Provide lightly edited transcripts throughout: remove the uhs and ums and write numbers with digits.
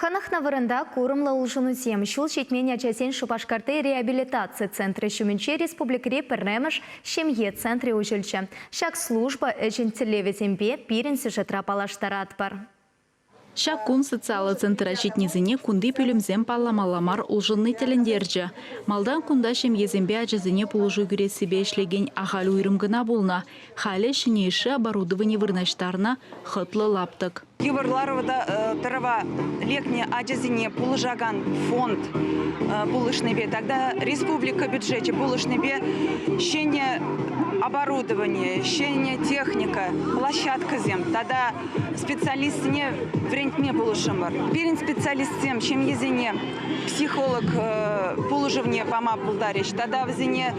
Хӑнӑхнӑ вырӑнта курӑмлӑ улшӑнусем. Ҫул ҫитмен ачасен Шупашкарти реабилитаци центрӗ ҫумӗнче республикӑри пӗрремӗш ҫемье центрӗ уҫӑлчӗ. Ҫак служба ӗҫӗн тӗллевӗсемпе пирӗн сюжетра паллаштаратпӑр. Ҫак кун социаллӑ центра ҫитнисене кунти пӳлӗмсем палламалла мар улшӑнни тӗлӗнтерчӗ. Малтан кунта ҫемьесемпе ачасене пулӑшу кӳрессипе ӗҫлекен ахаль уйрӑм кӑна пулнӑ. Халӗ ҫӗнӗ йышши оборудовани вырнаҫтарнӑ хӑтлӑ лаптӑк. Йывӑр лару-тӑрӑва лекнӗ ачасене пулӑшакан фонд пулӑшнипе тата республика бюджечӗ пулӑшнипе ҫӗнӗ оборудовани, ҫӗнӗ техника, площадкӑсем тата специалистсене вӗрентме пулӑшрӑмӑр. Пирӗн специалистсем ҫемьесене психолог пулӑшӑвне пама пултарӗҫ тата вӗсене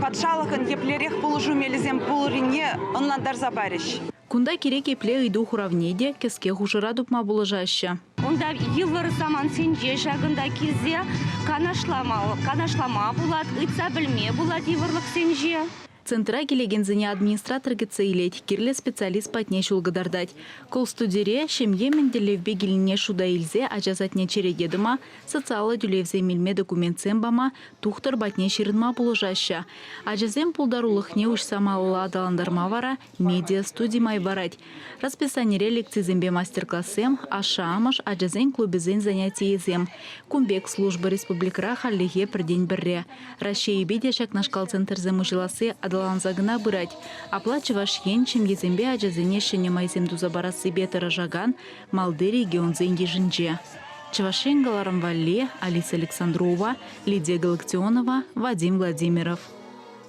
патшалӑхӑн еплерех пулӑшу мелӗсем пуррине ӑнлантарса парӗҫ. Кунта кирек епле ыйту хуравне те кӗске хушӑра тупма пулӑшаҫҫӗ. Унта йывӑр самантсенче ҫакӑнта килсе канашлама пулать, ыйтса пӗлме пулать йывӑрлӑхсенче. Центра килекенсене администратор кӗтсе илет, кирлӗ специалист патне ҫул кӑтартать. Колл-студире ҫемье мӗн тӗллевпе килнине шута илсе ача садне черете тӑма, социаллӑ тӳлевсем илме документсем пама, тухтӑр патне ҫырӑнма пулӑшаҫҫӗ. Ачасен пултарулӑхне уҫса малалла аталантарма вара медиа-студи май парать. Расписанире лекцисемпе мастер-классем, ашшӗ-амӑш, ачасен клубӗсен занятийӗсем. Кун пек служба республикӑра хальлӗхе пӗртен-пӗрре. Раҫҫейӗпе те ҫакнашкал центрсем уҫӑласси аталанса кӑна пырать. Апла Чӑваш Ен ҫемьесемпе ачасене ҫӗнӗ майсем туса парассипе тӑрӑшакан малти регионсен йышӗнче. Чӑваш Ен кӑларӑм валли Алиса Александрова, Лидия Галактионова, Вадим Владимиров.